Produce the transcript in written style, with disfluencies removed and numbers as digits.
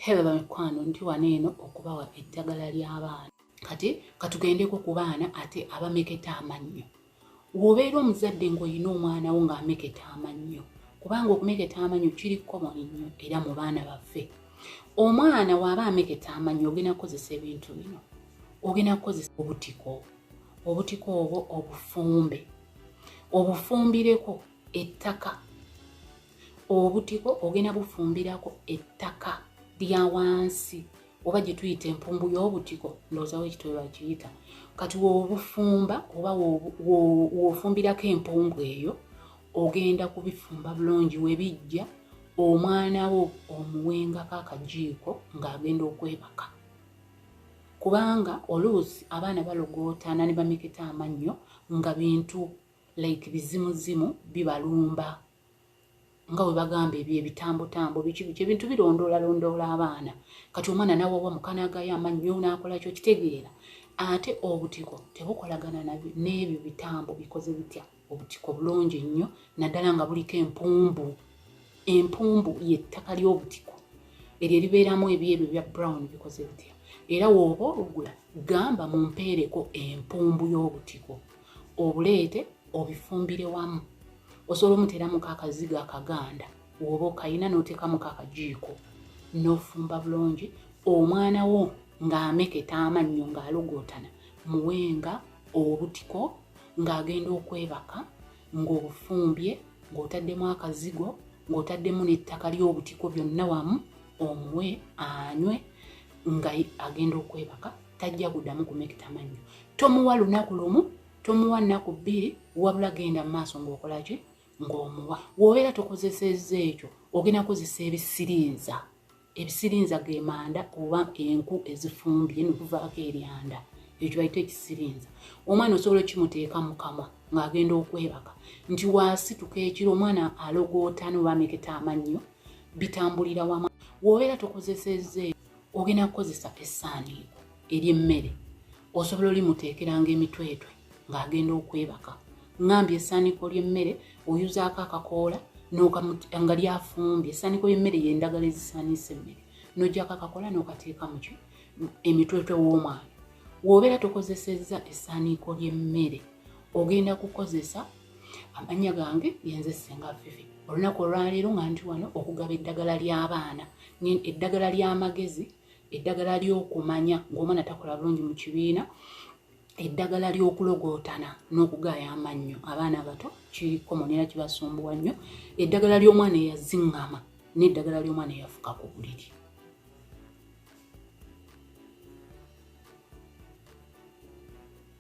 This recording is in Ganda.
Hello bamikwano, ndi wano eno okubawa eddagala ly'abaana. Kati katugendeko ku baana ate abameketa amannyo. W'obeera omuzadde ng'olina omwana wo ng'ameketa amannyo, kubanga okumeketa amannyo kiri common nnyo era mu baana baffe. Omwana w'aba ameketa amannyo ogenda kukozesa ebintu bino. Ogenda kukozesa obutiko, obutiko obwo obufumbe, obufumbireko ettaka. Obutiko ogenda bufumbirako ettaka lya wansi oba gye tuyita empumbu y'obutiko, ndowooza wekitwe bakiyita. Kati w'obufumba oba w'ofumbirako empumbu eyo, ogenda kubifumba bulungi. Webijja omwana wo omuwengako akajiiko ng'agenda okwebaka, kubanga oluusi abaana balogootana ne bameketa amannyo nga bintu like bizimuzimu bibalumba, nga bwe bagamba ebyo ebitambotambo biki biki, ebintu birondoolalondoola abaana. Kati omwana nawawa mukanagayo amannyo n'akola kyo kitegeera. Ate obutiko tebukolagana n'ebyo bitambo bikoze bitya. Obutiko bulungi nnyo, naddala nga buliko empumbu. Empumbu y'ettaka ly'obutiko eryo eribeeramu ebyebyo bya brown bikoze bitya. Era w'oba olugula, gamba mumpeereko empumbu y'obutiko, obuleete obifumbire wamu. Osobola omuteeramuko akazigo akaganda woba okayina, n'oteekamuko akajiiko n'ofumba bulungi. Omwana wo ng'ameketa amannyo, ng'alogootana, muwenga obutiko ng'agenda okwebaka, ng'obufumbye, ng'otaddemu akazigo, ng'otaddemu n'ettaka ly'obutiko, byonna wamu, omuwe anywe nga agenda okwebaka. Tajja kuddamu kumeketa mannyo. Tomuwa lunaku lumu, tomuwa nnaku 2, wabula genda mu maaso ng'okola ki, ng'omuwa. W'obeera tokozesezza ekyo, ogenda kukozesa ebisirinza. Ebisirinza ge manda oba enku ezifumbye nekuvaako eryanda, ekyo bayita ekisirinza. Omwana osobola okimuteeka mu kamwa ng'agenda okwebaka, nti waasituka ekiro omwana alogootana oba ameketa amannyo, bitambulira wamu. W'obeera tokozesezza, ogenda kukozesa essaaniiko ery'emmere. Osobola olimuteekeranga emitwetwe ng'agenda okwebaka. Ŋŋambye essaaniiko ly'emmere, oyuzaako akakoola nga lyafumbye. Essaaniiko y'emmere y'endagala ezisaaniisa emmere, n'oggyako akakoola n'okateeka muki emitwetwe w'omwana. W'obeera tokozesezza essaaniiko ly'emmere, ogenda kukozesa. Amannya gange yenze Ssenga Fifi. Olunaku olwaleero nga nti wano okugaba eddagala ly'abaana, eddagala ly'amagezi, eddagala ly'okumanya ng'omwana takola bulungi mu kibiina, eddagala ly'okulogootana n'okugaaya amannyo. Abaana abato kiri common era kibasumbuwa nnyo. Eddagala ly'omwana eyaziŋŋama n'eddagala ly'omwana eyafuka ku buliri.